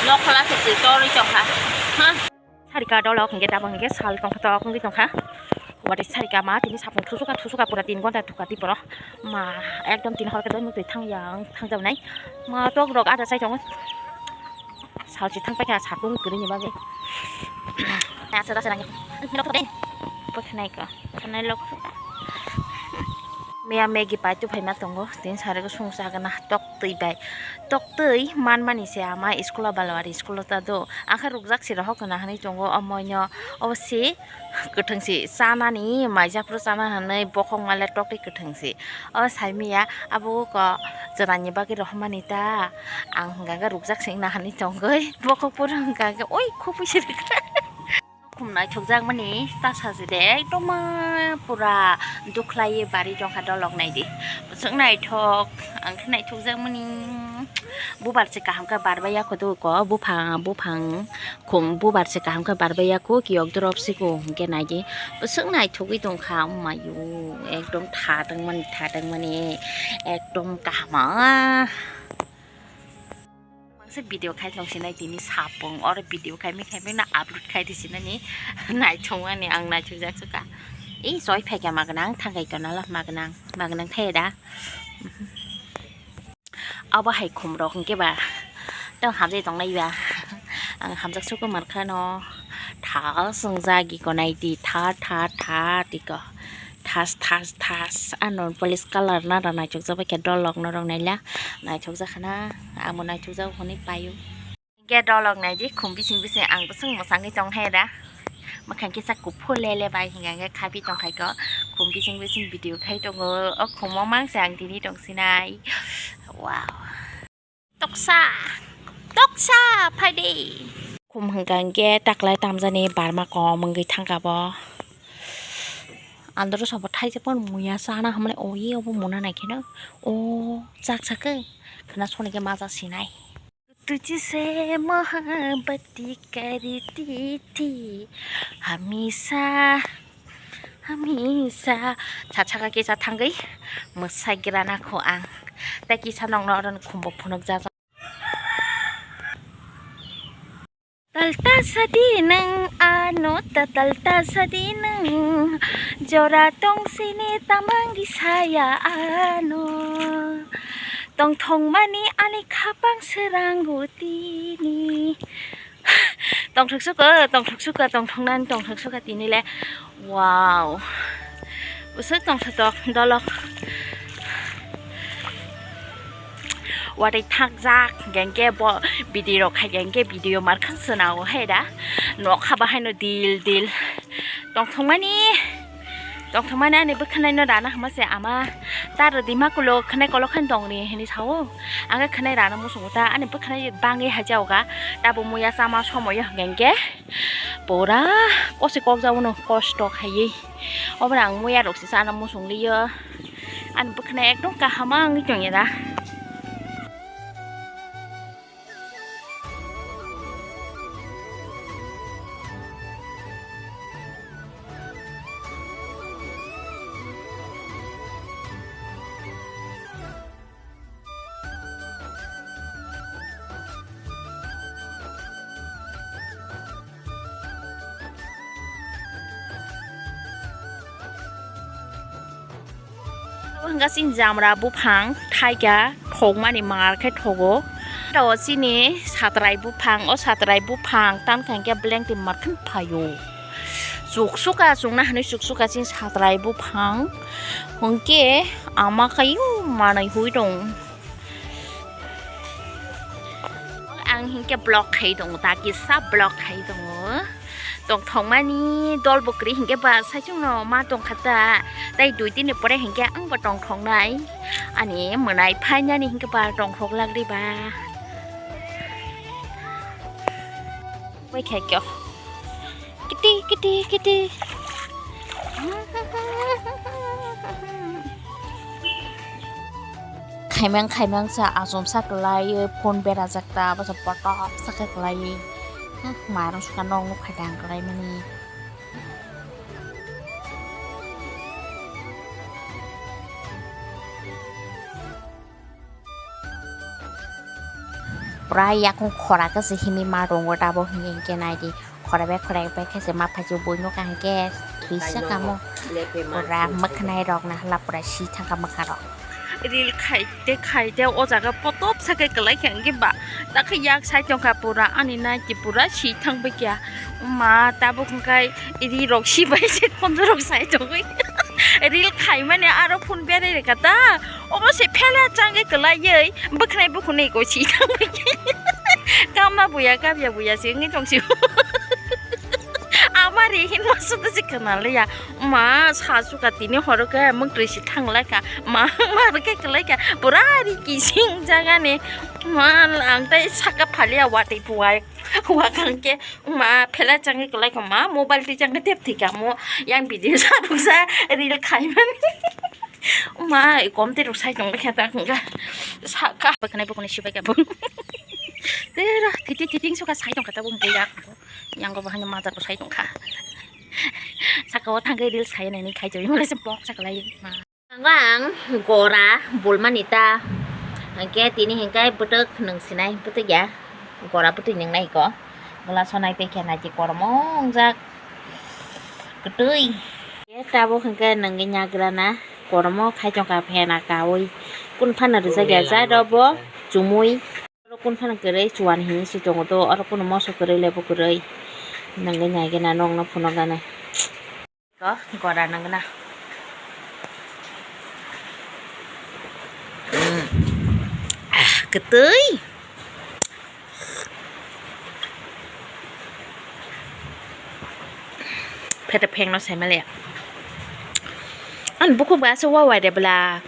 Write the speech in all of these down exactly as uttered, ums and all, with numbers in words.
Nok khola se twi torwi tongkha. Ha? Sarika dolok hingke tabok hingke sal tongkha tok wngwi tongkha. Watwi sarika ma tini sapung thusuka thusuka pura tin gonta thukha tiporo. Ma ekdom tin hor khe doi muktwi thang yang thang jawnai. Ma tok rok ada chai tongo. Salchi thang paikha satung kwrwini bagwi. Asa dasa nang. Pokhnai ka. Thanai lok. Meya Maggie pai tu phaima tongo. Tin sari ko sung sa gana tok twi bai. Tok twi man mani se ama school o Balwari school o ta do. Akha rukjak si rohok kana hani tongo omoino obo si kwthwng si chanani mai japhru chana hinwi bokhok male tok twi kwthwng si. O saimiya abo ko chwraini bagwi rohormani ta. Ang hwnka khe rukjak se wngna hinwi tongwi bokhok phuru hwnka khe oi khupui se rikha. Khum naithokjak mani ta sajide ekdom pura dukhlaiwi bari tongkha dolok naidi. Bwswk naithok ang khe naithokjak mani bubar se kaham khe barbai yakho do ko buphang buphang. Khum bubar se kaham khe barbai ya kho kiyok drop se kho hwnkhe naidi bwswk naithogwi tongkha wngmai o ekdom tha tongmani tha tongmani ekdom kaham. Mangsa video khai tong sinai tini sapung oro video khai mi khai mi na upload khai di sinani naithok ani ang naithok jak suka. Ei soi phaikha magnang thangai tonala magnang magnang thai da. Abo hai khum rok hwnkhe ba tong hamjai tongnai ba. Ang hamjak suku markha no tha swngjak iko nai di tha tha tha tiko thas thas thas ano police colour na da naithok jak bai khe dolok norok naila naithok jak khana amo naithok jak hwnwi paio. Hingke dolok naidi khum bising bising ang bwswng mwsangwi tong hai da. Mwkhang kisa kuphur lele bai hinga hingke khapi tong khai ko. Khum bising bising video khai tongo. O khumo mangse ang tini tong sinai. Wow. Toksa. Toksa phaidi. Khum hingka hingke taklai tamjani barma kom wngwi thangka bo. Andro sobo thaise pon muya sana hamle oye obo muna naikheno. O chak sakhe khna soni khe maja sinai. तुझसे मोहब्बत करती थी हमेशा, हमेशा. Sachaka kisa thangwi mwsai gira nakho ang. Tei kisa nokno oro khumbo phunukjak. Talta sadi nang ano ta talta sadi nang jora tong sini tamang di saya ano tong thong mani ani khapang serang gutini tong thuk suka tong thuk suka tong thong nani tong thuk suka tini le. Wow. Usuk tong satok dolok. Watwi thakjak gengke bo bidi rok khai gengke video markhan swnao hai da. Nokha bahaino dil dil. Tongthokmani tongthokmani ani bwkhwnai no dana hama se ama taro dima kulo khwnai kolo khan tongni hini sao. Ang khwnai rana musungo ta ani bwkhwnai bangwi hajaoga tabo muya sama somoyo gengke. Pura kosi kok jabo no kosto khaiwi. Obo ang muya rok se sana muchung liyo. Ani bwkhwnai ekdom kaham wngwi tongya da. Abo hwnka chini jamra buphang thaika thokmani mar khe thogo. Tao chini satrai buphang, o satrai buphang tan khe hwnkhe belengtwi mar khe phaio. Chuksuka chwngna hwnwi chuksuka chini satrai buphang. Hwnkhe ama khaio manwi hui tong. Ang hinkhe vlog khai tongo, ta kisa vlog khai tongo. Tongthokmani dol bo kwrwi hinkhe ba saichungno ma tongkha ta. Tai dui din ni pore hinkhe ang bo tongthoknai. Ani mwnai phainani hinkhe ba tongthok lagri ba. Bai khai kyo. Kiti, kiti, kiti. Khaimang, khaimang sa achomsa kwlaiwi phone berajak ta, bwsa potok sa khe kwlaiwi. Hmm, mairung sukha nok nuk khai dang kwlaimani. Pura yakung khora khe se himwi ma rongo tabuk hinkhe naidi. Khora bai khora bai khe se ma phaisio buino kaham khe thwisa kamo. Pura mwkhwnai rok nahwla pura si thangkha mwkhang rok. Reel khaite khaite o jaga potop sakhe kwlai khe hinkhe ba. Dakhe yak sai tongkha pura ani naiti pura si thangbai kha. Ma tabuk hinkhe ree rok si bai se khonjo rok sai tongwi. Reel khaimani aro phone berai rwkha ta. Omo se phela changwi kwlaiwi bwkhnai bukhunui ko si thangwi. Kama buya kabya buya se wngwi tongsi. Ama ri hin masa da se khwnaliya. Ma sa suka tini horo khe mwktwi se thanglaikha. Ma ma khe kwlaikha. Pura ri kising jagani. Ma ang tai saka phaliya watwi puwai. Wakang khe ma phela changwi kwlaikha ma mobile twi changwi tep thwikha mo. Yang video sa ruksa reel khaimani. Ma, komte rok sai tong kha ta kha. Saka. Bwkhanai bwkhanai sibai kha bo. Tera, thiti thiti suka sai tong kha ta bo mtei rak. Yang go bahai ma ta ko sai tong kha. Saka o thangkai reels khai nai khai joi mole se pok saklai ma. Ang gora bulmani ta. Hingke tini hingkai bwtwk nung sinai bwtwk ya. Gora bwtwi nung nai ko. Bwla sonai tei khe nai tei kormo wngjak. Kwtwi. Ye tabuk hwnkhe nungwi nyagra na. Kormo khai tongkha phena kaui. Kun phano rijak ya jado bo chumui. Oro kun phano kwrwi chuan hinwi si tongo do. Oro kunu moso kwrwi lebu kwrwi. Nungwi nai gana nokno phunukgana. Ko gora nangna. Mm. Ah, kwtwi. Phete phengno saimale. Ani bukhuk ba se wawai de bla.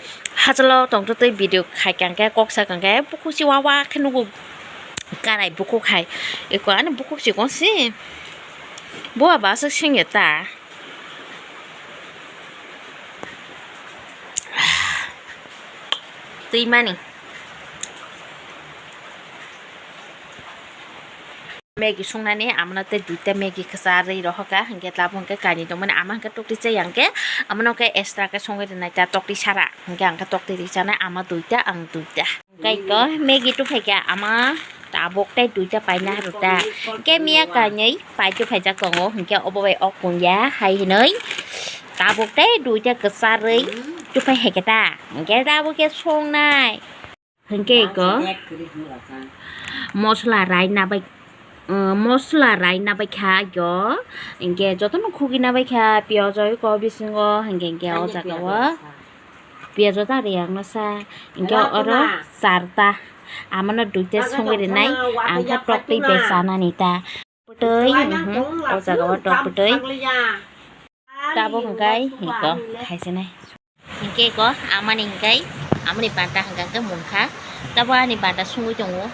Hachalo tongtwtwi video khai kangkhe kok sa kangkhe bukhuk si wawa khe nugo. Karai bukhuk hai. Eko ani bukhuk si kong si. Buwa ba se singya ta. Twi mani. Maggie sungnani amano tei duita Maggie kwcharwi rohorkha, hinkhe tabuk hinkhe kainwi tongmani ama hinkhe toktwi chaya hinkhe amano khe extra khe songwi rwnai ta toktwi sara, hinkhe ang khe toktwi rwi chanai ama duita ang duita. Kaiko Maggie tubuphaikha ama tabuk tei duita paina rwta. Hinkhe miya kainwi pai tubuphaijak tongo, hinkhe obo bai ok pungya hai hinwi tabuk tei duita kwcharwi tubuphaikha ta. Hinkhe tabuk khe songnai. Hinkhe iko mosla rai nabai, uh, mosla rai nabai kha yo. Hinkhe jotono khugi nabai kha piyaj oi ko bisingo. Hinkhe, hinkhe o jaga o piyaj o ta riyang no sa. Hinkhe oro charta. Amano duita songwi rinai. Ang khe tok twi bai chanani ta. Bwtwi, mhm, o jaga o tok bwtwi. Tabuk hinkhe iko khaisinai. Hinkhe iko amani hinkhe, amani banta hinkhe munkha. Tabuk ani banta sungwi tongo.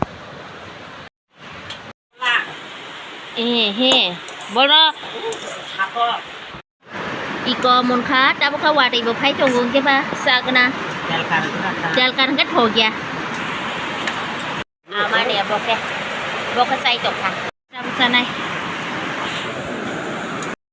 Eh, he, borok. Iko munkha, tabuk kha watwi bo phai tongo, hinkhe ba chagna. Telkar hinkhe thokya. Amani bo khe, bo khe chai tongkha. Tabuk chanai.